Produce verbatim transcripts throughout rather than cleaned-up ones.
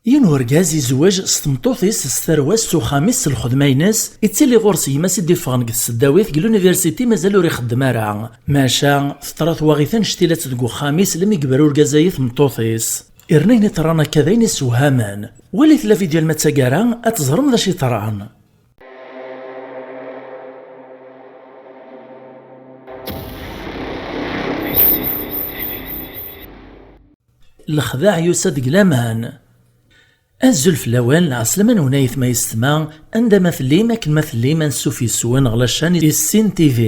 Yiwen urgaz izweǧ s tmeṭṭut-is, s tarwa-s, s uxxam-is, s lxedma-ines, ittili ɣur-s gma-s i d-iffɣen deg tseddawit, deg l'université mazal ur ixeddem ara. Maca, teṭṭra twaɣit annect-ilatt deg uxxam-is, lmi yebra urgaz-ayi tmeṭṭut-is. Irna ayen iṭran akka d ayen isewhamen. Walit la vidéo alma d taggara, ad teẓrem d acu iṭran. Lexdeɛ yusa-d deg laman. Azul fell-awen, lɛeslama-nwen a yetma yessetma, anda ma tellim, akken ma tellim, ansuf yes-wen ɣer la chaîne Issin T V.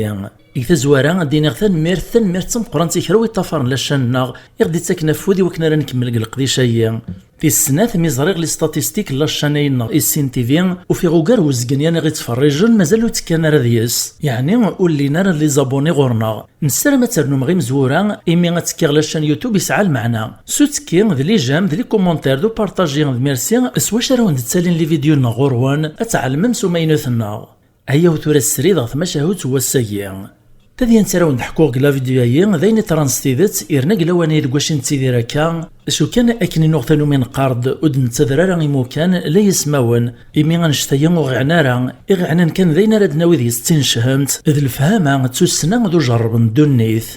Deg tazwara, ad d-iniɣ tanemmirt, tanemmirt d tameqqrant i kra wi ṭṭafaren la chaîne-nneɣ, i ɣ-d-ittaken afud i wakken ara nkemmel deg leqdic-agi. Tis snat, mi ẓriɣ les statistiques n la chaîne-nneɣ Issin T V, ufiɣ ugar n uzgen yan i ɣ-ittferrijen mazal ur ttekkan ara deg-s, yeɛni ur llin ara les abonnés ɣur-neɣ. Nessaram ad ternum ɣer imezwura, imi ad tekkiɣ la chaîne YouTube yesɛa lmeɛna. S uttekki, d les j'aime, d les commentaires, d upartaji, d merci, s wacu ara wen-d-ttalin les vidéos-nneɣ ɣur-wen, ad tɛelmem s umaynut-nneɣ. Ayaw tura srid ɣer tmacahut n wass-agi. Tadyant ara wen-d-ḥkuɣ deg la vidéo-agi, d ayen iṭran s tidet, irna deg lawan-agi deg wacu i nettidir akka, acu kan akken i nuɣ tanumi neqqar-d, ur d-nettader ara imukan, la yismawen, imi annect-agi ur ɣiɛen ara, i ɣiɛnen kan d ayen ara d-nawi deg-s d tinechemt, d lefhama, d tussna, d ujerreb n ddunit.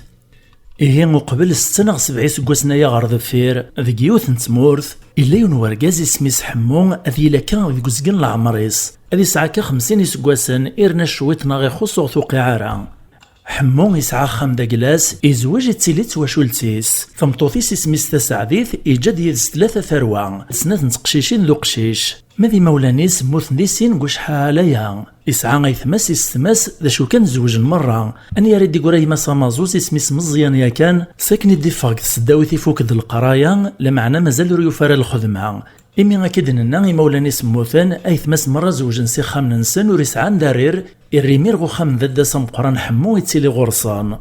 Ihi uqbel setta neɣ sebɛa iseggasen aya ɣer deffir, deg yiwet n tmurt, yella yiwen wergaz isem-is Ḥemmu, ad yili akka deg uzgen n leɛmer-is, ad yesɛa akka xemsin iseggasen, irna cwiṭ neɣ ixuṣṣ ur t-tuqiɛ ara. Ḥemmu yesɛa axxam d aglas, izweǧ, ittili d twacult-is. Tameṭṭut-is isem-is Taseɛdit, iǧǧa-d yid-s tlata tarwa, snat n teqcicin d uqcic. Ma d imawlan-is mmuten di sin deg ucḥal aya. Yesɛa aytma-s, yessetma-s, d acu kan zewjen merra. Anya ara d-iggra gma-s amaẓuz, isem-is Meẓyan yakan, s akken i d-iffeɣ deg tesdawit ifuk-d leqraya, lameɛna mazal ur yufi ara lxedma. Imi akka i d-nenna, imawlan-is mmuten, aytma-s merra zewjen s ixxamen-nsen, ur yesɛi anda ara irr, irr imir ɣer uxxam n dadda-s ameqqran Ḥemmu ittili ɣur-sen.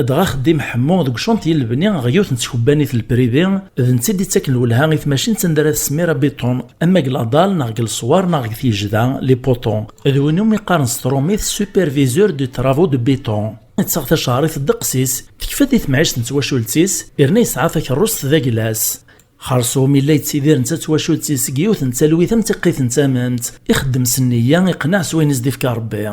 Dɣa axeddim Ḥemmu deg ucanṭi n lebni ɣer yiwet n tkebbanit n lprivi, d netta i d-ittaken lwelha i tmacint anda ara tesmir abiṭun, ama deg ladal neɣ deg leswar neɣ deg tgejda, les poteaux. D win umi qqaren s trumit superviseur de travaux de béton. Yettaɣ taceɛrit ddeqs-is, tekfa-d i temɛict n twacult-is, yerna yesɛa takeṛṛust d agla-s. Xerṣum yella yettidir netta d twacult-is deg yiwet n talwit am tiqqit n tamemt, ixeddem s nniya, iqneɛ s wayen i s-d-ifka Ṛebbi.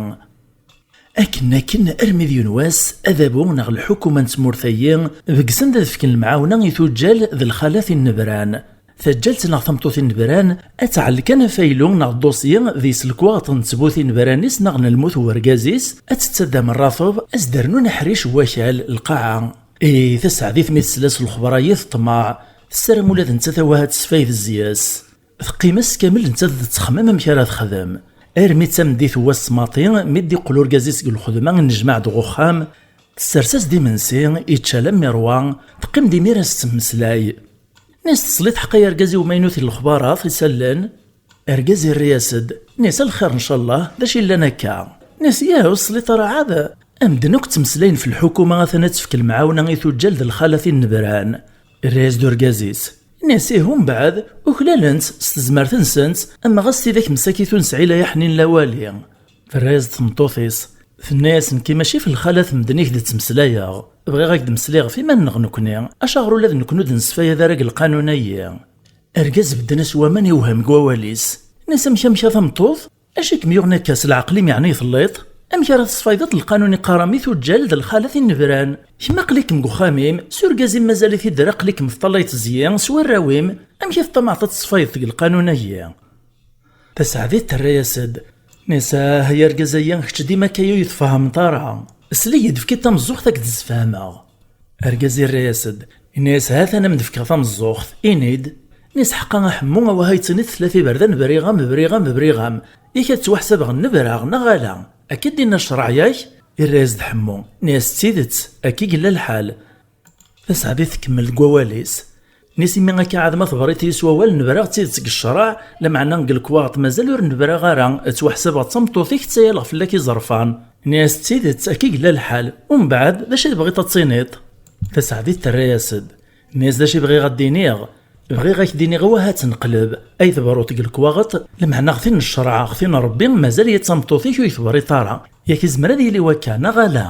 Akken, akken, armi d yiwen wass, adabu neɣ lḥukuma n tmurt-agi, begsen-d ad fken lemɛawna i tuǧǧal d lxalat i nnebran. Taǧǧalt neɣ tameṭṭut i nnebran, ad tɛell kan afaylu neɣ ddusyi deg-s lekwaɣeḍ n ttbut i nnebran-is neɣ n lmut n wergaz-is, ad tettaddam rrateb, ad s-d-rnun aḥric n wakal, lqaɛa. Ih, Taseɛdit mi tesla s lexber-agi teṭmeɛ, tessaram ula d nettat awahat tesfayed zzi-s. Teqqim ass kamel nettat tettxemmim amek ara texdem. Armi d tameddit n wass maḍi, mi d-iqqel urgaz-is seg lxedma, nnejmaɛ-d ɣer uxxam, tessers-as-d imensi, ičča alammi rwa, teqqim-d imir ad s-temmeslay. Nni-as: "Tesliḍ ḥeqqa i urgaz-iw umaynut i lexbarat isallen?" Argaz irra-yas-d, nni-as: "A lxir ncallah, d acu yellan akka?" Nni-as: "Yah, ur tesliḍ ara ɛad? A medden akk ttmeslayen f lḥukuma atan ad tefk lemɛawna i tuǧǧal d lxalat i nnebran." Irra-yas-d urgaz-is, nni-as: "Ih, umbeɛd, uklalen-tt s tezmert-nsent, ama ɣas tidak msakit ur nesɛi la yaḥnin la wali." Terra-yas-d tmeṭṭut-is, tenna-yas: "Nekki mačči f lxalat n medden i k-d-ttmeslayeɣ, bɣiɣ ad k-d-mesliɣ f iman-nneɣ nekni, acaɣer ula d nekni ur d-nesfayad ara deg lqanun-agi?" Argaz bedden-as waman, iwhem deg wawal-is. Nni-as: "Amek, amek a tameṭṭut? Acu i kem-yuɣen akka, s leɛqel-im yeɛni telliḍ? Amek ara tesfaydeḍ lqanun iqqar-am i tuǧǧal d lxalat i nnebran? Kemm aql-ikem deg uxxam-im, s urgaz-im mazal-it idder, aql-ikem teṭṭalayeḍ zzi-s s warraw-im, amek i teṭṭamaɛeḍ ad tesfaydeḍ deg lqanun-agi?" Taseɛdit terra-yas-d, nni-as: "Ah, ay argaz-agi, kečč dima akka ur yi-tfehhmeḍ ara. Sel-iyi-d, efk-iyi-d tameẓẓuɣt ad k-d-sfehmeɣ." Argaz irra-yas-d, inna-yas: "Hatan a m-d-fkeɣ tameẓẓuɣt, ini-d." Nni-as: "Ḥeqqa a Ḥemmu, awah ay ttiniḍ tlata iberdan briɣ-am, briɣ-am, briɣ-am. Yak ad ttwaḥsabeɣ nnebraɣ, neɣ ala? Akka i d-inna ccreɛ, yak?" Irra-yas-d Ḥemmu, nni-as: "D tidet, akka i yella lḥal." Taseɛdit tkemmel deg wawal-is. Nni-as: "Imi akka ɛad ma tebriḍ-iyi s wawal, nebraɣ d tidet deg ccreɛ, lameɛna deg lekwaɣeḍ mazal ur nebraɣ ara, ttwaḥsabeɣ d tameṭṭut-ik, ttayaleɣ fell-ak iẓerfan." Nni-as: "D tidet, akka i yella lḥal. Umbeɛd, d acu i tebɣiḍ ad tiniḍ?" Taseɛdit terra-yas-d. Nni-as: "D acu i bɣiɣ ad d-iniɣ? Bɣiɣ ad k-d-iniɣ, awah ad tt-neqleb, ay tebruḍ deg lekwaɣeḍ, lameɛna ɣer tin n ccreɛ, ɣer tin n Ṛebbi, mazal-iyi d tameṭṭut-ik ur yi-tebriḍ ara. Yak izmer ad yili wakka, neɣ ala?"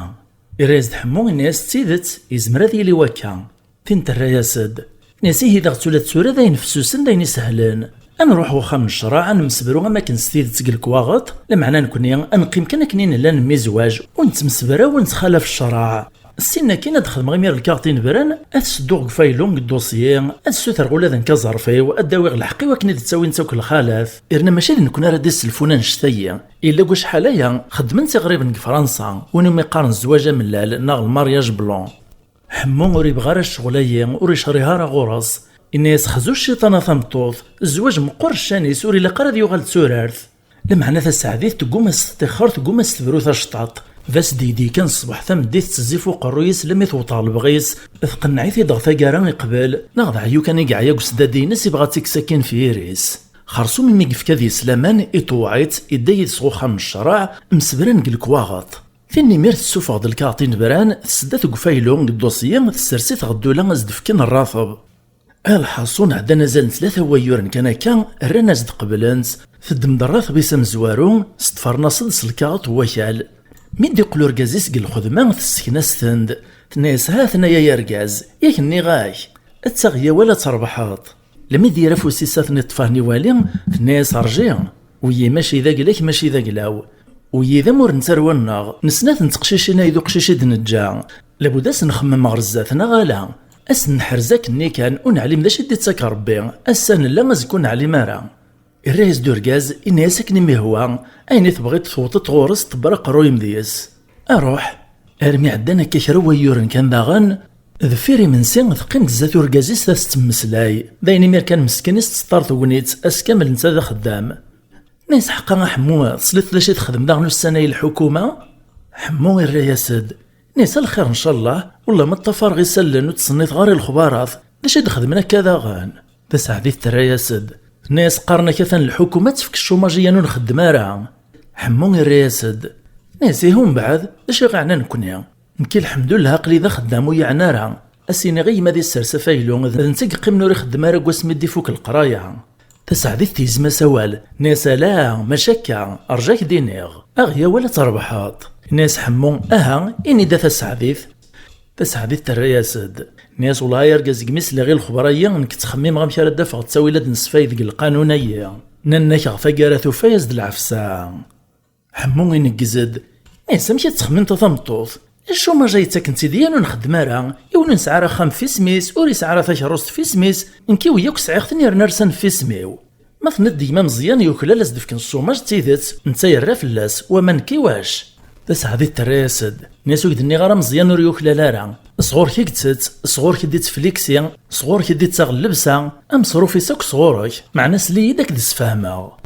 Irra-yas-d Ḥemmu, inna-yas: "D tidet, izmer ad yili wakka." Tin terra-yas-d. Nni-as: "Ihi daɣ ula d tura d ayen fessusen, d ayen isehlen. Ad nruḥ wexxam n ccreɛ, ad nemsebru am akken s tidet deg lekwaɣeḍ, lameɛna nekni ad neqqim kan akken i nella nemmizwaj, ur nettemsebraw, ur nettxalaf ccreɛ. Ssin akkin ad d-xedmeɣ imir lkaɣeḍ inebran, ad t-sedduɣ deg ufaylu deg ddusyi, ad ssutreɣ ula d nekk aẓerf-iw, ad d-awiɣ lḥeqq-iw akken i d-ttawin-tt akk lxalat. Irna mačči d nekkni ara d-isselfun annect-aya. Illa deg wacḥal aya, xeddmen-tt iɣriben deg Fransa, win umi qqaren zzwaǧ amellal neɣ le mariage blanc. Ḥemmu ur yebɣi ara ccɣel-ayi, ur icrih ara ɣur-s. Inna-yas: "Xzu cciṭan a tameṭṭut, zzwaǧ meqqer ccan-is, ur ilaq ara ad yuɣal d turart." Lameɛna Taseɛdit tegguma s-teṭṭixxer, tegguma s-tebru tacṭaṭ. D as-d-yeddi kan ṣṣbeḥ tameddit tezzif uqerruy-is lammi tewweḍ ɣer lebɣi-s, tqenneɛ-it-id ɣer taggara iqbel, neɣ d ɛeyyu kan i yeɛya deg usdadi-ines, ibɣa ad tt-ikkes akkin f yiri-s. Xersum imi yefka deg-s laman, iṭewweɛ-itt, idda yid-s ɣer uxxam n ccreɛ, msebran deg lekwaɣeḍ. Tin imir tessufeɣ-d lkaɣeḍ inebran, tessedda-t deg ufaylu deg ddusyi, tessers-it ɣer ddula ad s-d-fken rrateb. A lḥaṣun, ɛeddan azal n tlata wayyuren kan akka, rran-as-d qeblen-tt, teddem-d rrateb-is amezwaru, seṭṭfaren-as-d s lkaɣeḍ n wakal. Mi d-iqqel urgaz-is deg lxedma, tessken-as-ten-d. Tenna-yas: "Ha-ten-a ay argaz, yak nniɣ-ak, ad taɣ yawal ad trebḥeḍ." Lmi d-yerra afus-is ad ten-iṭṭef ad ten-iwali, tenna-yas: "Rji, wiyi mačči d agla-k, mačči d agla-w. Wiyi d amur n tarwa-nneɣ, nesna-ten teqcicin ay d uqcic i d-neǧǧa. Labud ad s-nxemmem ɣer zdat, neɣ ala? Ad s-nḥerz akkenni kan, ur neɛlim d acu i d-ittak Rebbi, ass-a nella, azekka ur neɛlim ara." Irra-yas-d urgaz, inna-yas akken i m-ihwa, ayen i tebɣiḍ tewwḍeḍ ɣur-s, ṭebber aqerruy-im deg-s. Aruḥ. Armi ɛeddan akka kra n wayyuren kan daɣen, deffir imensi teqqim-d zdat urgaz-is ad tettemmeslay. D ayen imir kan meskin i s-teṣṭar tegnit, ass kamel netta d axeddam. Nna-yas: "Ḥeqqa a Ḥemmu, tesliḍ d acu i texdem daɣen ussan-a i lḥukuma?" Ḥemmu irra-yas-d, nna-yas: "A lxir ncallah, wellah ma ṭṭafareɣ isallen ur ttṣenniteɣ ara i lexbarat, d acu i d-xedmen akka daɣen?" Taseɛdit terra-yas-d, tenna-yas: "Qqaren-ak atan lḥukuma ad tefk ccumaj i yan ur nxeddem ara." Ḥemmu irra-yas-d, nna-yas: "Ihi umbeɛd, d acu i ɣ-iɛnan nekni? Nekki lḥemdullah aql-i d axeddam ur yi-yeɛni ara. Ad s-iniɣ i gma ad issers afaylu, d netta i yeqqimen ur ixeddem ara deg wasmi d-ifuk leqraya." Taseɛdit tegzem-as awal, tenna-yas: "Ala, mačči akka, rju ad k-d-iniɣ. Aɣ yawal ad trebḥeḍ." Yenna-yas Ḥemmu: "Aha, ini-d a Taseɛdit." Taseɛdit terra-yas-d, tenna-yas: "Wellah ay argaz, segmi sliɣ i lexber-ayi, nekk ttxemmimeɣ amek ara d-afeɣ ttawil ad d-nesfay deg lqanun-ayi. Nnan-ak ɣer taggara tufa-yas-d lɛefsa." Ḥemmu ineggez-d, nna-yas: "Amek i tettxemmimeḍ a tameṭṭut? Ccumaj-a yettaken-tt-id yan ur nxeddem ara, i win ur nesɛi ara axxam f isem-is, ur yesɛi ara takeṛṛust f isem-is, nekk i wi akk sɛiɣ-ten yerna rsan f isem-iw. Ma tenniḍ-d gma Meẓyan yuklal ad s-d-fken ccumaj d tidet, netta yerra fell-as, wama nekk i wac?" Taseɛdit terra-yas-d, nna-yas: "Ur k-d-nniɣ ara Meẓyan ur yuklal ara. Sɣur-k i yettett, sɣur-k i d-ittfliksi, sɣur-k i d-ittaɣ llebsa, ameṣruf-is akk sɣur-k, meɛna sel-iyi-d ad k-d-sfehmeɣ.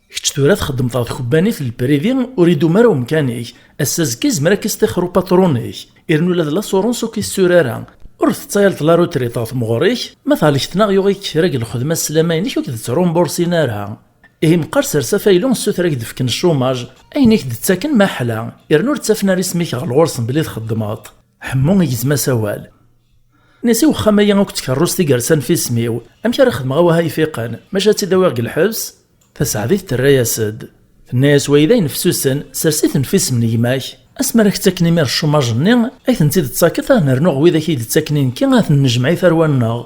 Kečč tura txeddmeḍ ɣer tkebbanit n lpridi, ur idum ara umkan-ik. Ass azekka yezmer ad k-istixer upatrun-ik. Irnu ula d l'assurance ur k-issur ara. Ur tettayaleḍ la retraite ɣer temɣer-ik. Ma thelkeḍ neɣ yuɣ-ik kra deg lxedma sslam-inek ur k-d-ttrumbur-sin ara. Ihi meqqar sers afaylu, ssuter ad k-d-fken ccumaj. Ayen i k-d-ttaken maḥla. Irnu ur ttafen ara isem-ik ɣer lɣur-sen belli txeddmeḍ." Ḥemmu igzem-as awal. Nna-yas: "I wexxam-agi akk d tkeṛṛust i yersan f isem-iw, amek ara xedmeɣ awah ay ifiqen, maca ad tt-id-awiɣ deg lḥebs?" Taseɛdit terra-yas-d, tenna-yas: "Wayi d ayen fessusen, sers-iten f isem n gma-k. Asmi ara k-ttaken imir ccumaj-nni, ad k-tent-id-tettakeḍ, ad nernuɣ widak i d-ittaken i nekki, ad ten-nejmeɛ i tarwa-nneɣ."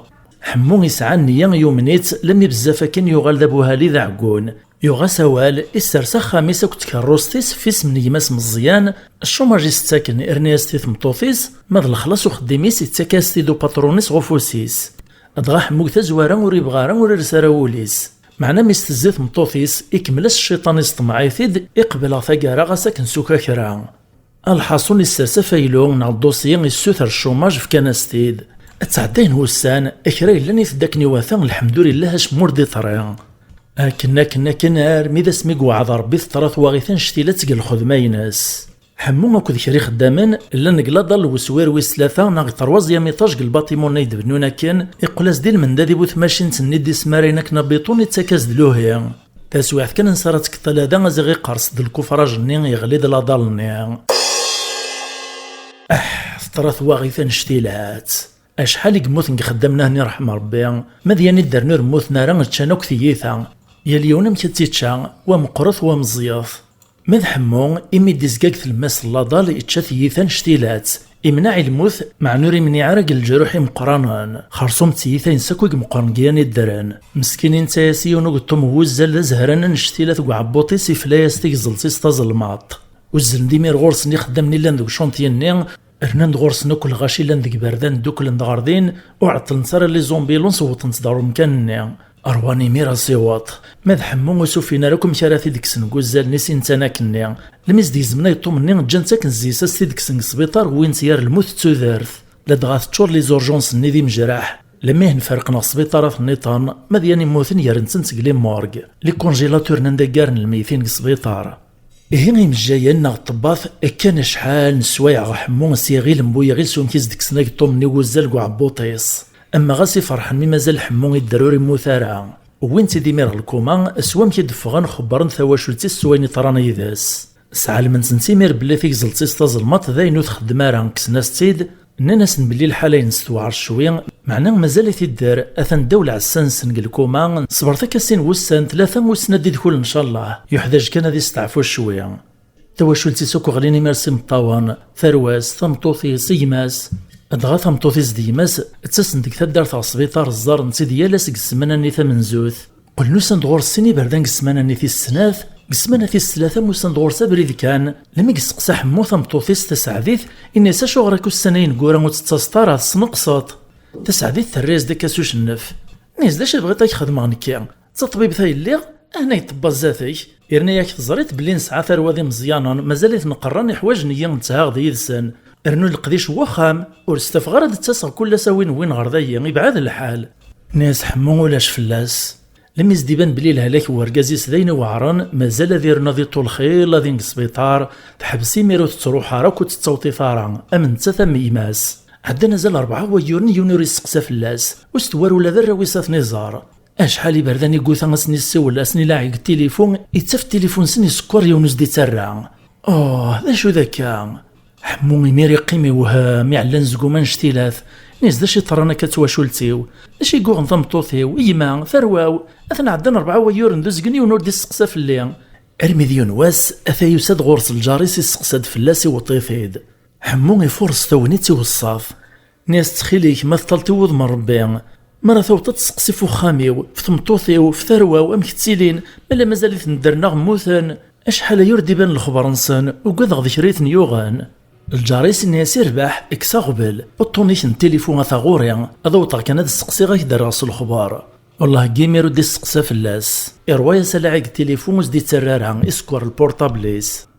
Ḥemmu yesɛa nniya, yumen-itt, lammi bezzaf akken yuɣal d abuhali d aɛeggun. Yuɣ-as awal, issers axxam-is akked tkeṛṛust-is f isem n gma-s Meẓyan, ccumaj i s-ttaken irna-yas-t i tmeṭṭut-is, ma d lexlaṣ uxeddim-is ittak-as-t-id upatrun-is ɣef ufus-is. Dɣa Ḥemmu deg tazwara ur ibɣi ara, ur ires ara wul-is. Meɛna mi s-tezzi tmeṭṭut-is, ikemmel-as cciṭan, isṭemmeɛ-it-id, iqbel ɣer taggara ɣas akken s uka kra. A lḥaṣun, issers afaylu neɣ ddusyi, issuter ccumaj, fkan-as-t-id. Ad ttɛeddayen wussan, kra yellan itedda akken iwata, lḥemdulillah, acemma ur d-iṭri. Akken, akken, akken, armi d asmi i iweɛɛed Rebbi teṭṭra twaɣit annect-ilat deg lxedma-ines. Ḥemmu akked kra ixeddamen llan deg ladal n weswir wis tlata neɣ deg troisième étage deg lbatimun ay d-bennun akken, iqqel-as-d i lmendad i bu tmacint-nni d-ismarayen akken abiṭun ittak-as-d luhi. Taswiɛt kan ansa ara tekkeḍ talada, aziɣ iqers-d lkufraj-nni, yeɣli-d ladal-nni. Ah, teṭṭra twaɣit annect-ilat. Acḥal i yemmuten deg ixeddamen-ahni, rḥem Rebbi, ma d yan i d-rnu ur mmuten ara, ččan akk tiyita. Yal yiwen amek i tt-ičča, wa meqqret, wa meẓẓiyet. Ma d Ḥemmu, imi d-izga deg tlemmast n ladal, ičča tiyita annect-ilat. Imneɛ i lmut, meɛna ur imniɛ ara deg leǧruḥ imeqqranen. Xerṣum d tiyita-ines akk i imeqqren deg yan iddren. Meskin inetta-yas i yiwen ugeṭṭum n wuzzal d azehran annect-ilat deg uɛebbuṭ-is, ifla-yas tigẓelt-is taẓelmaṭ. Uzzlen-d imir ɣur-sen ixeddamen i llan deg ucanṭyi-nni, rnan-d ɣur-sen akk lɣaci llan deg iberdan, dduklen-d ɣer din, ur ɛeṭṭlent ara les ambulances, wwḍent-d ɣer umkan-nni. Rwan imir asiweṭ. Ma d Ḥemmu ur s-ufin ara akk amek ara t-id-kksen deg uzzal-nni s intan akkenni. Lmi s-d-gezmen ageṭṭum-nni, ǧǧan-tt akken zzi-s, a s-t-id-kksen deg sbiṭar, wwin-tt ɣer lmut d tudert. Ladɣa teččur les urgences-nni d imejraḥ. Lmi hen ferqen ɣer sbiṭarat nniḍen, ma d yan immuten, gren-ten deg les morgues. Les congélateurs n anda ggaren lmeytin deg sbiṭar. Ihi imejjayen neɣ ṭṭebbat, kkan acḥal n sswayeɛ ɣer Ḥemmu s yiɣil n bu yiɣil s wamek i s-d-kksen ageṭṭum-nni n wuzzal deg uɛebbuṭ-is. Ama ɣas iferḥen mi mazal Ḥemmu idder ur immut ara. Wwin-tt-id imir ɣer lkuma, s wamek i d-ffɣen xebbren tawacult-is s wayen iḍran yid-s. Sɛelmen-tent imir belli tigẓelt-is taẓelmaṭ d ayen ur txeddem ara, kksen-as-tt-id, nnan-asen belli lḥala-ines tewɛer ccwi, meɛna mazal-it idder, atan ddaw lɛessa-nsen deg lkuma, ṣebret akka sin wussan, tlata, wissen ad d-idkul ncallah, yuḥdaǧ kan ad isteɛfu ccwi. Tawacult-is akk ɣlin imir s imeṭṭawen, tarwa-s, tameṭṭut-is, gma-s. Dɣa tameṭṭut-is d gma-s ttasen-d deg taddart ɣer sbiṭar, ẓẓaren-tt-id yal ass deg ssmana-nni tamenzut. Qqlen usan-d ɣur-s sin iberdan deg ssmana-nni tis snat, deg ssmana tis tlata usan-d ɣur-s abrid kan, lmi yesteqsa Ḥemmu tameṭṭut-is Taseɛdit, ini-as: "Acuɣer akka ussan-a ineggura ur d-tettaseḍ ara, tesneqseḍ?" Taseɛdit terra-yas-d akka s ucennef. Ini-as: "D acu i tebɣiḍ ad k-xedmeɣ nekki? D taṭbibt ay lliɣ, ahna yeṭṭebba zdat-k." Yerna-yak teẓriḍ belli nesɛa tarwa d imeẓyanen, mazal-iten qerran, iḥwaǧen-iyi ad tthaɣ d yid-sen. Rnu leqdic n waxxam, ur stafeɣ ara ad d-ttaseɣ kul ass a win wwin ɣer dayi, ibɛed lḥal. Nni-as Ḥemmu ulac fell-as. Lmi s-d-iban belli lehlak n urgaz-is d ayen iweɛren, mazal ad irnu ad iṭṭu lxir, ad ing sbiṭar, teḥbes imir ur tettruḥ ara akk ur tettawṭit ara, am nettat am yemma-s. Ɛeddan azal rebɛa wayyuren yiwen ur isteqsa fell-as, ur s-tewwar ula d arraw-is ad ten-iẓer. Acḥal iberdan i yuta ad sen-issiwel, ad sen-ilaɛi deg tilifu, ittaf tilifun-nsen isekkeṛ, yiwen ur s-d-ittarra. Oh, d acu d akka? Ḥemmu imir iqqim iwhem, iɛellan zegum annect-ilat. Ini-as: "D acu iḍran akka d twacult-iw? D acu i yuɣen tameṭṭut-iw, gma, tarwa-w? Atan ɛeddan rebɛa wayyuren d uzgen, yiwen ur d-isteqsa fell-i." Armi d yiwen wass, ata yusa-d ɣur-s lǧar-is, isteqsa-d fell-as, iweṭṭ-it-id. Ḥemmu ifuṛes tagnit iweṣṣa-t. Nni-as: "Ttxil-k, ma teṭṭaled i wudem n Ṛebbi, mi ara tawḍeḍ ad testeqsiḍ f uxxam-iw, f tmeṭṭut-iw, f tarwa-w, amek ttilin, ma la mazal-iten ddren neɣ mmuten. Acḥal aya ur d-iban lexber-nsen, ugadeɣ d kra i ten-yuɣen." Lǧar-is nni-as: "Irbeḥ, kkes aɣbel, uṭṭun-ik n tilifu ata ɣur-i, ad awḍeɣ kan ad steqsiɣ, ad k-d-rreɣ s lexber." Wellah, deg imir ur d-isteqsa fell-as. Irwa-yas alaɛi deg tilifu, ur s-d-ittarra ara, isekkeṛ lpurṭabl-is.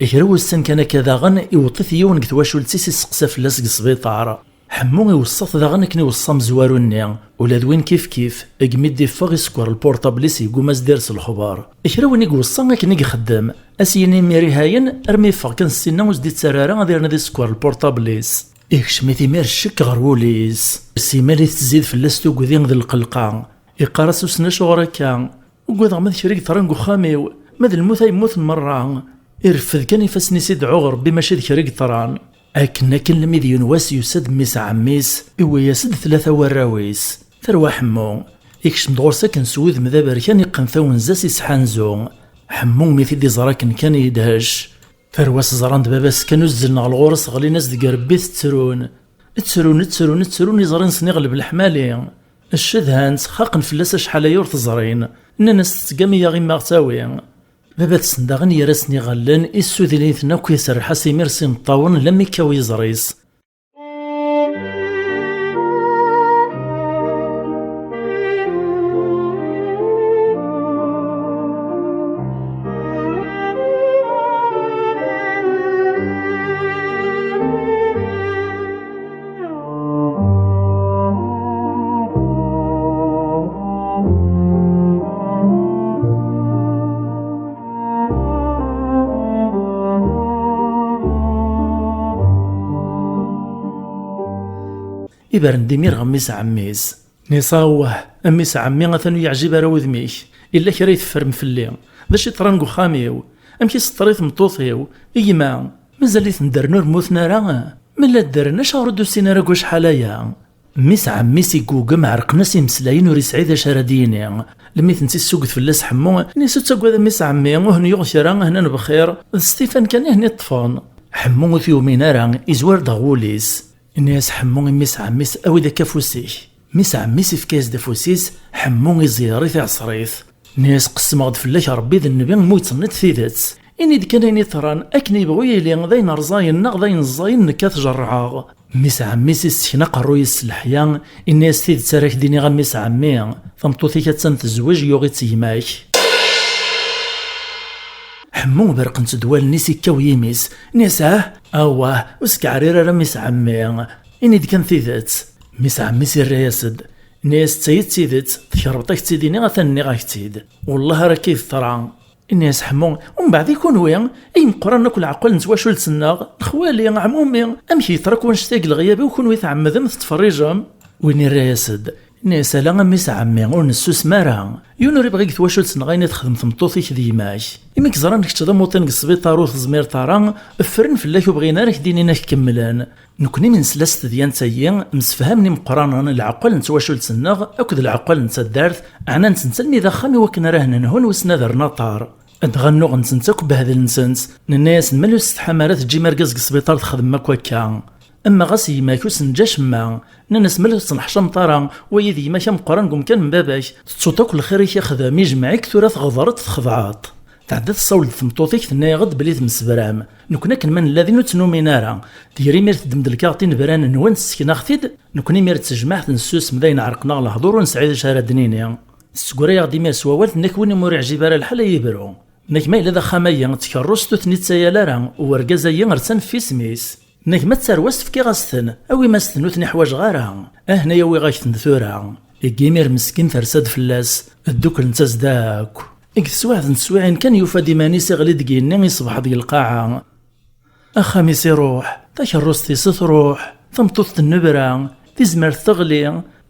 Kra wussan kan akka daɣen, iweṭṭ-it yiwen deg twacult-is, isteqsa fell-as deg sbiṭar. Ḥemmu iweṣṣa-t daɣen akken iweṣṣa amezwaru-nni, ula d win kifkif, deg mi d-iffeɣ isekkeṛ lpurṭabl-is, yegguma ad s-d-ires lexber. Kra win i iweṣṣa akken i ixeddem, ad s-yini imir ihayen, armi yeffeɣ kan ssinna ur s-d-ittarra ara ad irnu ad isekkeṛ lpurṭabl-is. Ikcem-it imir ccekk ɣer wul-is. Simmal i tettzid fell-as tugdi d lqelqa. Iqqar-as ussen acuɣer akka. Ugadeɣ ma d kra i yeḍran deg uxxam-iw, ma d lmut ay mmuten merra. Ireffed kan ifassen-is, idɛu ɣer Ṛebbi mačči d kra i yeḍran. Akken akken lmi d yiwen wass yusa-d mmi-s n ɛemmi-s, iwwi-yas-d tlata warraw-is. Terwa Ḥemmu. Ikcem-d ɣur-s akken s wudem d aberkan, iqqen tawenza-s, isḥanzu. Ḥemmu mi t-id-iẓra akken kan yedhec. Tarwa-s ẓran-d baba-s kan uzzlen ɣer ɣur-s, ɣlin-as deg irebbi, ttrun. Ttrun, ttrun, ttrun, iẓri-nsen iɣleb leḥmali. Ccedhan-tt, xaqen fell-as acḥal aya ur t-ẓrin. Nnan-as: "Tettgam-iyi-aɣ imma ɣ-tawi." Baba-tsen daɣen yerra-asen iɣallen, issudil-iten akk, iserreḥ-as imir s imeṭṭawen, lammi yekkaw yiẓri-s. Ibren-d imir ɣer mmi-s n ɛemmi-s. Nni-as: "Awah, a mmi-s n ɛemmi, atan ur yeɛjib ara wudem-ik. Yella kra i teffrem fell-i. D acu yeḍran deg uxxam-iw? Amek i s-teḍra i tmeṭṭut-iw? I gma? Mazal-iten ddren ur mmuten ara? Ma la ddren, acuɣer ur d-usin ara deg wacḥal aya?" Mmi-s n ɛemmi-s iggugem, ɛerqen-as imeslayen, ur yesɛi d acu ara d-yini. Lmi tent-issugget fell-as Ḥemmu, nni-as: "Ur ttagad a mmi-s n ɛemmi, ur hen-yuɣ kra, hnan bxir, d Stifan kan i hen-iṭṭfen." Ḥemmu ur t-yumin ara, izwar-d ɣer wul-is. Inna-yas Ḥemmu i mmi-s ɛemmi-s: "Awi-d akka afus-ik." Mmi-s ɛemmi-s ifka-yas-d afus-is, Ḥemmu iẓeyyer-it, iɛṣer-it. Inna-yas: "Qesmeɣ-d fell-ak Ṛebbi d nnbi, mu yettnit tidet. Ini-d kan ayen iḍran, akken yebɣu yili, d ayen rẓayen neɣ d ayen ẓẓayen, nekk ad t-jerrɛeɣ." Mmi-s ɛemmi-s issekna aqerruy-is s leḥya, inna-yas: "Tidet ara k-d-iniɣ a mmi-s ɛemmi, tameṭṭut-ik attan tezwej, yuɣ-itt gma-k." Ḥemmu berqent-d wallen-is, ikkaw yimi-s, inna-yas: "Ah, awah, ur skeɛrir ara mmi-s ɛemmi, ini-d kan tidet." Mmi-s ɛemmi-s irra-yas-d, inna-yas: "D tayi d tidet, tkerbeḍ-ak-tt-id-iniɣ, atan nniɣ-ak-tt-id. Wellah ara k-id-teḍra." Inna-yas Ḥemmu: "Umbeɛd i kunwi, ay imeqqranen akk leɛqel n twacult-nneɣ, lexwali, ɛmumi, amek yeḍra akk wannect-a deg leɣyab-iw, kunwi tɛemmdem tettferrijem?" Win irra-yas-d, inna-yas: "Ala a mmi-s ɛemmi, ur nessusem ara. Yiwen ur ibɣi deg twacult-nneɣ ayen i texdem tmeṭṭut-ik d gma-k. Imi k-ẓran kečč d amuṭin deg sbiṭar ur tezmireḍ ara, ffren fell-ak, ur bɣin ara k-d-inin ad k-kemmlen. Nekni mi nesla s tedyant-agi, msefhamen imeqqranen leɛqel n twacult-nneɣ akked leɛqel n taddart, ɛnan-tent almi d axxam i wakken ara hen-nhun, wissen ad rren aṭar. Dɣa nnuɣen-tent akk behdlen-tent, nenna-yasen: 'Mel ur tsetḥam ara teǧǧim argaz deg sbiṭar texdem akk akka?' Ama ɣas gma-k ur s-neǧǧa acemma, nnan-as: 'Mel ur tettneḥcameḍ ara, wayi d gma-k ameqqran deg umkan n baba-k, tettuḍ akk lxir i k-ixdem, ijmeɛ-ik, tura tɣedreḍ, txedɛeḍ.'" Tɛedda tessawel-d tmeṭṭut-ik, tenna-yaɣ-d belli temsebram. Nekni akken ma nella din ur tt-numin ara. Tger imir teddem-d lkaɣeṭ inebranen-nwen, tessekn-aɣ-t-id. Nekni imir d tejmaɛt nessusem, d ayen ɛerqen-aɣ lehdur, ur nesɛi d acu ara d-nini. Tessegra-yaɣ-d imir s wawal, tenna-k: "Win umi ur iɛjib ara lḥal, ad yebru." Nekk ma yella d axxam-agi d tkerrust ur ten-ittayal ara, u urgaz-agi rsan ɣef isem-is. Nekk ma d tarwa-s fkiɣ-as-ten, awim-as-ten, ur ten-iḥwaǧeɣ ara. Ahna awiɣ-ak-ten tura. Deg imir meskin tersa-d fell-as, dduklent-as-d akk. Deg teswiɛt n teswiɛin kan yufa-d iman-is iɣli-d deg yigenni, iṣbeḥ deg lqaɛa. Axxam-is iruḥ, takerrust-is truḥ, tameṭṭut tennebra, tizmert teɣli,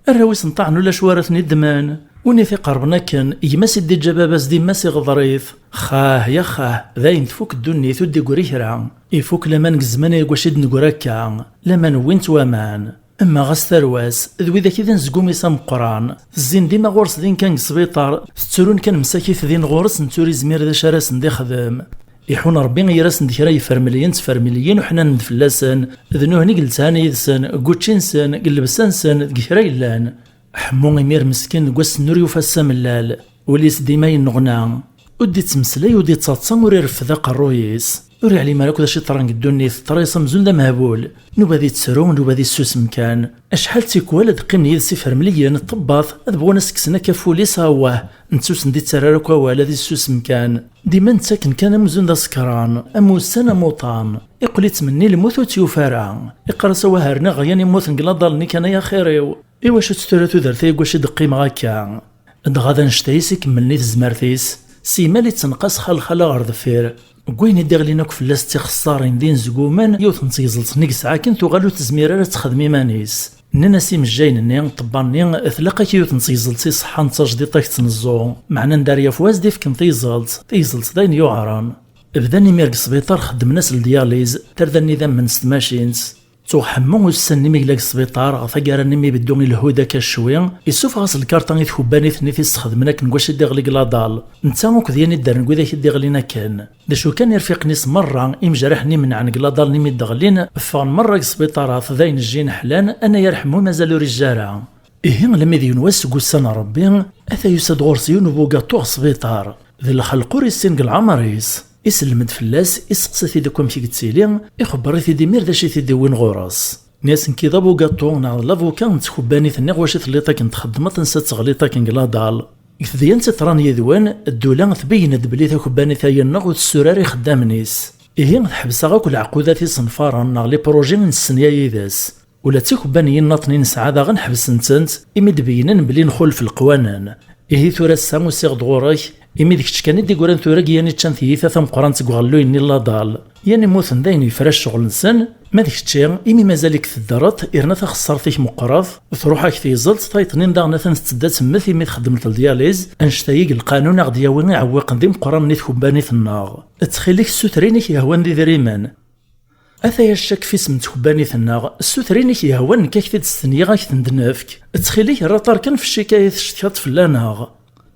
arraw-is nṭaɛen ulac wara ten-iddmen. Win i t-iqerben akken, gma-s i d-iǧǧa baba-s d yemma-s iɣder-it. Xah ya xah, dayen tfuk ddunit, ur d-iggri kra. Ifuk laman deg zzman-agi wacu i d-neggri akka, laman wwin-t waman. Ama ɣas tarwa-s, d widak i d anezgum-is ameqqran, zzin dima ɣur-s din kan deg sbiṭar, tettrun kan msakit din ɣur-s, netta ur izmir d acu ara sen-d-ixdem. Iḥun Ṛebbi ger-asen-d kra n yifermliyen d tfermliyin uḥnanen-d fell-asen, d nuhni i yeltɛan yid-sen, deg wučči-nsen, deg llebsa-nsen, deg kra yellan. Ḥemmu imir meskin deg wass-nni ur yufi ass amellal, ul-is dima yenneɣna. Ur d-ittmeslay, ur d-ittaḍsa, ur ireffed aqerruy-is. Ur iɛlim ara akk d acu yeḍran deg ddunit, yeḍra-yas amzun d amehbul. Nuba ad ittru, nuba ad issusem kan. Acḥal d tikwal ad qqimen yid-s ifermliyen, ṭṭebbat, ad bɣun ad s-kksen akka aful-is, awah, netta ur sen-d-ittarra ara akk awal, ad issusem kan. Dima nttaken kan amzun d asekran, am ussan am uṭan. Iqqel ittmenni lmut ur tt-yufi ara. Iqqar-as: "Awah, rniɣ ɣer yan immuten deg laḍal-nni kan ay axir-iw. Iwacu-tt tura tudert-agi deg wacu i d-qqimeɣ akka?" Dɣa d annect-a i s-ikemmlen i tezmert-is, s yimal ittenqas xalxala ɣer deffir. Deg wayen i d-iɣlin akk fell-as d tixeṣṣarin d inezgumen, yiwet n tgeẓelt-nni yesɛa akken tuɣal ur tezmir ara ad texdem iman-is. Nnan-as imejjayen-nni, ṭṭebba-nni: "Tlaq-ak yiwet n tgeẓelt iṣeḥḥan d tajdiṭ ad k-tt-neẓẓu, meɛna anda ara yaf wa ad s-d-ifken tigeẓelt, tigeẓelt d ayen yuɛren." Bdan imir deg sbiṭar, xeddmen-as ldyaliz, tarda-nni idammen s tmacint. Tuɣ Ḥemmu ussan-nni mi yella deg sbiṭar, ɣer taggara-nni mi ibeddu ilehhu-d akka ccwi, issufeɣ-as lkarṭa i tkebbanit-nni i t-issexdmen akken deg wacu i d-iɣli deg laḍal. Netta akked yan i ddren deg widak i d-iɣlin akken. D acu kan, irfiqen-is merra, imejraḥen-nni imenɛen deg laḍal-nni mi d-ɣlin, ffɣen merra deg sbiṭarat, d ayen jjin ḥlan, anayer Ḥemmu mazal ur ijji ara. Ihi, alammi d yiwen wass seg wussan n Ṛebbi, ata yusa-d ɣur-s yiwen ubugaṭu ɣer sbiṭar. D lxelq ur issin deg leɛmer-is. Isellem-d fell-as, iseqsa-t-id akk amek i yettili, ixebber-it-id imir d acu i t-id-iwwin ɣur-s. Nni-as: "Nekki d abugaṭu neɣ d lavuka n tkebbanit-nni ɣer wacu telliḍ akken txeddmeḍ, ansa teɣliḍ akken deg laḍal. Deg tedyant iḍran yid-wen, ddula tbeyyen-d belli takebbanit-agi-nneɣ ur tessur ara ixeddamen-is. Ihi, teḥbes-aɣ akk leɛqudat isenfaren neɣ les projets i nesenya yid-s. Ula d tikebbaniyin nniḍen i nesɛa daɣen ḥebsent-tent, imi d-beyynen belli nxulef leqwanen. Ihi tura ass-a usiɣ-d ɣur-k, imi d kečč kan i d-iggran tura deg yan iččan tiyita tameqqrant deg uɣelluy-nni n laḍal. Yan immuten d ayen yefra ccɣel-nsen, ma d kečči, imi mazal-ik teddreḍ, irna taxeṣṣart-ik meqqret, truḥ-ak teyẓelt, tayeḍ-nni daɣen atan tettedda temmet imi txeddmeḍ ldyaliz, annect-agi deg lqanun a ɣ-d-yawi iɛewwiqen d imeqqranen i tkebbanit-nneɣ. Ttxil-k, ssuter ayen i k-yehwan d idrimen. Ataya ccak f isem n tkebbanit-nneɣ, ssuter ayen i k-yehwan, nekk a k-t-id-stenyiɣ, a k-ten-d nefk. Ttxil-k, err aṭar kan f ccikayat tcetkaḍ fell-aneɣ."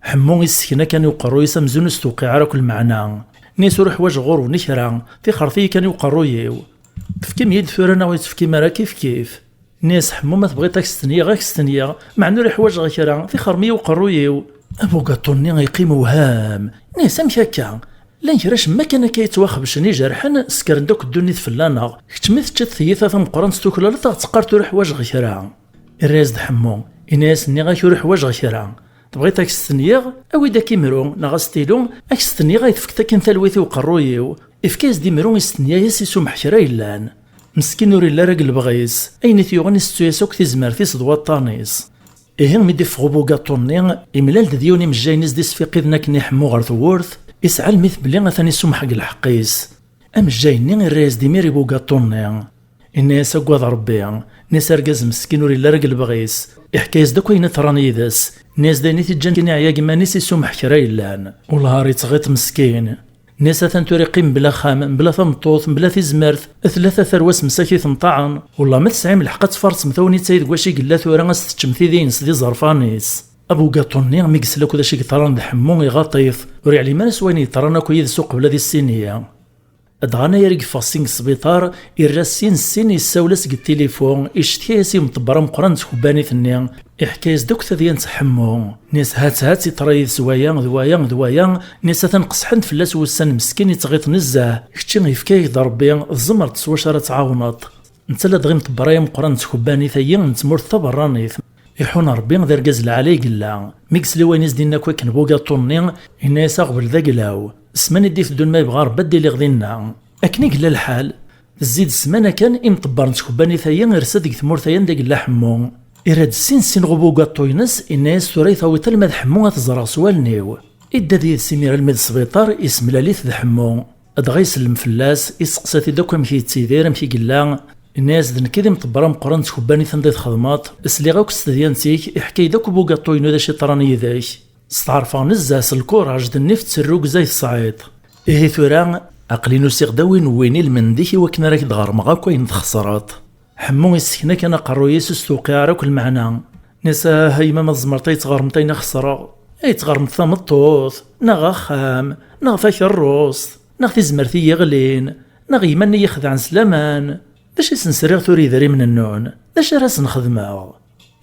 Ḥemmu issekna kan i uqerruy-is amzun ur s-tewqiɛ ara akk lmeɛna. Nni-as: "Ur ḥwaǧeɣ ɣur-wen kra, tixxret-iyi kan i uqerruy-iw. Tefkim-iyi-d tura neɣ ur yi-tefkim ara, kif kif." Nni-as Ḥemmu: "Ma tebɣiḍ ad k-stenyiɣ, ad k-stenyiɣ, meɛna ur ḥwaǧeɣ kra, tixxrem-iyi i uqerruy-iw." Abugaṭu-nni yeqqim wehham. Nni-as: "Amek akka? Llan kra cemma kan akka yettwaxebcen ijerḥen, ssekren-d akk ddunit fell-aneɣ. Kečč mi teččiḍ tiyita tameqqrant tuklaleḍ ad ɣ-teqqareḍ ur ḥwaǧeɣ kra." Irra-yas-d Ḥemmu, yenna-yas: "Nniɣ-ak ur ḥwaǧeɣ kra. Tebɣiḍ ad k-stenyiɣ? Awi-d akk imru neɣ astilu, ad k-stenyiɣ, ad yi-tefkeḍ akin talwit i uqerruy-iw." Ifka-yas-d imru, istenya-yas, isumeḥ kra yellan. Meskin ur illi ara deg lebɣi-s, ayen i t-yuɣen isettu-yas akk tizmert-is d waṭṭan-is. Ihi mi d-iffeɣ ubugaṭu-nni, imlal-d d yiwen imejjay-nni s-d-isfiqiden akken i Ḥemmu ɣer tewwurt, isɛa lmit belli atan isumeḥ deg lḥeqq-is. Amejjay-nni irra-yas-d imir i bugaṭu-nni. Inna-yas: "Agad Rebbi." Nni-as: "Argaz meskin ur illi ara deg lebɣi-s." Iḥka-yas-d akk ayen iḍran yid-s. Nni-as-d ayen i t-iǧǧan kan iɛya deg iman-is, isumeḥ kra yellan. Ulhar ittɣiṭ meskin. Nni-as: "Atan tura iqqim mebla axxam, mebla tameṭṭut, mebla tizmert, tlata tarwa-s msakit mṭaɛen. Wellah ma tesɛim lḥeqq ad tfarṣem tagnit-ayi deg wacu i yella tura, ad s-teččem tidi-ines d iẓerfan-is." Abugaṭu-nni mi yesla akk d acu i yeḍran d Ḥemmu, iɣaṭ-it, ur yeɛlim ara s wayen yeḍran akk yid-s uqbel ad issini. Dɣa anayer i yeffeɣ syin seg sbiṭar, irra sin sin, yessawel-as deg tilifu, icettka-yas i yimṭebber ameqqran n tkebbanit-nni, iḥka-yas-d akk tadyant n Ḥemmu. Nni-as: "Hat hat, iḍra yid-s waya d waya d waya." Nni-as: "Atan qesḥen-d fell-as wussan, meskin ittɣiṭ nezzeh. Kečči yefka-yak-d Rebbi, tzemreḍ s wacu ara tɛawneḍ. Netta ladɣa imṭebber-ayi ameqqran n tkebbanit-ayi n tmurt taberranit." Iḥun Ṛebbi d argaz lɛali i yella. Mi yesla i wayen i s-d-inna akk akken bugaṭu-nni, yenna-yas: "Aɣbel d aglaw. Ssmana i d-iteddun ma yebɣa Ṛebbi ad d-iliɣ dinna." Akken i yella lḥal, tezzi-d ssmana kan, imṭebber n tkebbanit-ayi irsa deg tmurt-ayi anda i yella Ḥemmu. Irra-d sin sin ɣer ubugaṭu-ines, yenna-yas: "Tura i tawiḍ alma d Ḥemmu ad t-ẓreɣ s wallen-iw." Idda-d yid-s imir almi d sbiṭar, isemlal-it d Ḥemmu. Dɣa isellem fell-as, iseqsa-t-id akk amek yettidir, amek i yella. Yenna-yas: "D nekk i d imṭebber ameqqran n tkebbanit anda i txedmeḍ. Sliɣ akk s tedyant-ik, iḥka-yi-d akk ubugaṭu-inu d acu yeḍran yid-k. Steɛṛfeɣ nezzeh s lkuraj d nnif d terrugza i tesɛiḍ. Ihi tura, aql-in usiɣ-d a win n win i lmend-ik i wakken ara k-d-ɣermeɣ akk ayen txesreḍ." Ḥemmu issekna kan aqerruy-is, ur s-tewqiɛ ara akk lmeɛna. Nni-as: "Ah, a yemma, ma tzemreḍ ad yi-tɣermeḍ ayen i xesreɣ. Ad yi-tɣermeḍ tameṭṭut, neɣ axxam, neɣ takeṛṛust, neɣ tizmert i yi-ɣlin, neɣ gma-nni i yi-xedɛen s laman. D acu i sen-sriɣ tura i yedrimen-nnun? D acu ara sen-xedmeɣ?"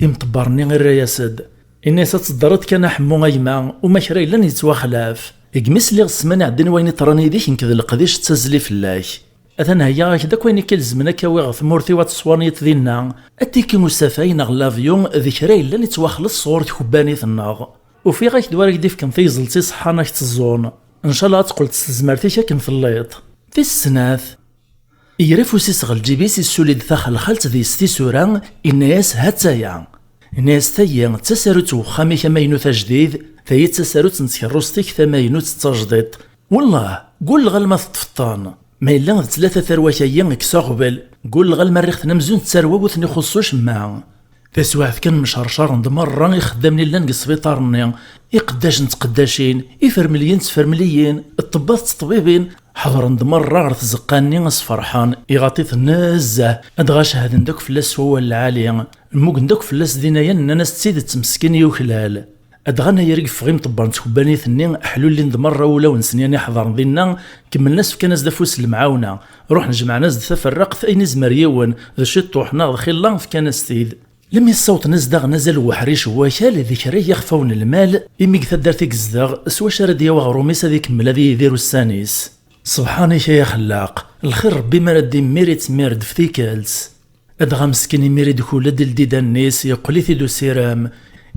Imṭebber-nni irra-yas-d, yenna-yas: "Ad teddreḍ kan a Ḥemmu a gma, uma kra yellan yettwaxlaf. Deg mi sliɣ ssmana iɛeddan i wayen iḍran yid-k, nekk d leqdic ttazzli fell-ak. Atan heyyaɣ-ak-d akk ayen i k-ilezmen ad k-awiɣ ɣer tmurt-iw ad teṣwanyeḍ dinna, atiki usafay neɣ l'avion d kra yellan yettwaxleṣ sɣur tkebbanit-nneɣ. Ufiɣ-ak-d wara k-d-ifken tigeẓelt iṣeḥḥan ad k-teẓẓun. Ncallah ad teqqleḍ s tezmert-ik akken telliḍ." Tis snat. Yerra afus-is ɣer lǧib-is, issuli-d taxelxalt deg-s tisura, inna-yas: "Ha-tt-aya." Inna-yas: "Tayi d tasarut n wexxam-ik amaynut ajdid, tayi d tasarut n tkeṛṛust-ik tamaynut d tajdiṭ. Wellah, gulleɣ alma teṭṭfeḍ-ten. Ma yella d tlata tarwa-k-ayi, kkes aɣbel. Gulleɣ alma rriɣ-ten amzun d tarwa ur ten-ixuṣṣ ucemma." Taswiɛt kan mcercaren-d merra ixeddamen i llan deg sbiṭar-nni, iqeddacen d tqeddacin, ifermliyen d tfermliyin, ṭṭebbat d teṭbibin, ḥedṛen-d merra ɣer tzeqqa-nni, sferḥen, iɣaṭ-iten nezzeh, dɣa cehden-d akk fell-as s wawal lɛali, mmugen-d akk fell-as d inayan, nnan-as d tidet meskin yuklal. Dɣa anayer i yeffeɣ imṭebber n tkebbanit-nni, ḥlulin-d merra wulawen-nsen yan iḥeḍren dinna, kemmlen-as fkan-as-d afus n lemɛawna, ruḥen jemɛen-as-d taferraqt ayen izmer yiwen, d ciṭuḥ neɣ d xilla fkan-as-t-id. Lmi ssawḍen-as daɣen azal n weḥric n wakal d kra n yixfawen n lmal, imi deg taddart i yezdeɣ, s wacu ara d-yawi aɣrum-is ad ikemmel ad yidir ussan-is. Ṣebḥan-ik ay axellaq, lxir Rebbi mi ara d-immir ittemmir-d f tikkelt. Dɣa meskin imir i d-kul-d ldidan-is, yeqqel-it-id usirem.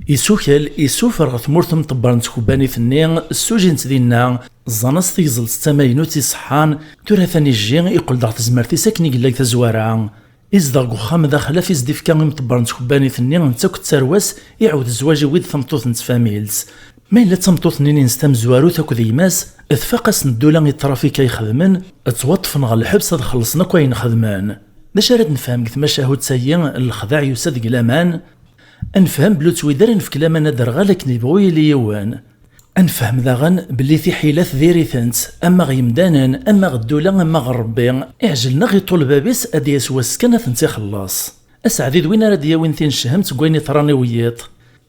Isukel, isuffer ɣer tmurt n ṭṭebber n tkebbanit-nni, ssujin-tt dinna, ẓẓan-as tigeẓelt d tamaynut iṣeḥḥan, tura atan ijji, iqqel-d ɣer tezmert-is akken i yella deg tazwara. Izdeɣ deg uxxam d axlaf i s-d-ifka imṭebber n tkebbanit-nni, netta akked tarwa-s, iɛawed zzwaǧ, iwwi-d tameṭṭut n tfamilt. Ma yella d tameṭṭut-nni-ines tamezwarut akked gma-s, tfaq-asen ddula i ṭṭrafik ay xedmen, ttwaṭṭfen ɣer lḥebs ad xellṣen akk ayen xedmen. D acu ara d-nefhem deg tmacahut-agi, lexdeɛ yusa-d deg laman? Ad nefhem belli ur ttwid ara nefk laman aderɣal akken yebɣu yili yiwen. Ad nefhem daɣen belli tiḥilat diri-tent, ama ɣer yemdanen, ama ɣer ddula, ama ɣer Rebbi, iɛjel-aɣ iṭul bab-is ad d-yas wass kan ad tent-ixelleṣ. Aseɛdi d win ara d-yawin tinechemt seg wayen iḍran i wiyiḍ.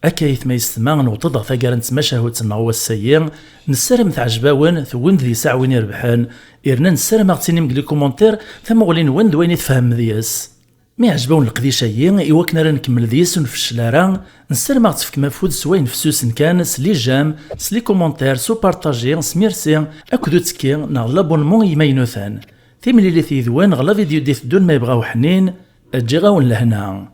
Akka aytma yessetma, newweḍ-d ɣer taggara n tmacahut-nneɣ wass-ayi. Nessaram teɛjeb-awen, tewwim-d deg-s aɛwin irebḥen. Irna nessaram ad ɣ-tinim deg les commentaires tamuɣli-nwen d wayen i tfehmem deg-s. Mi yeɛjeb-awen leqdic-ayi, i wakken ara nkemmel deg-s ur nfeccel ara, nessaram ad ɣ-tefkem afud s wayen fessusen kan, s les j'aime, s les commentaires, s upartaji, s merci, akked uttekki neɣ l'abonnement i yimaynuten. Timlilit yid-wen ɣer la vidéo d-iteddun ma yebɣa uḥnin, ǧǧiɣ-awen lehna.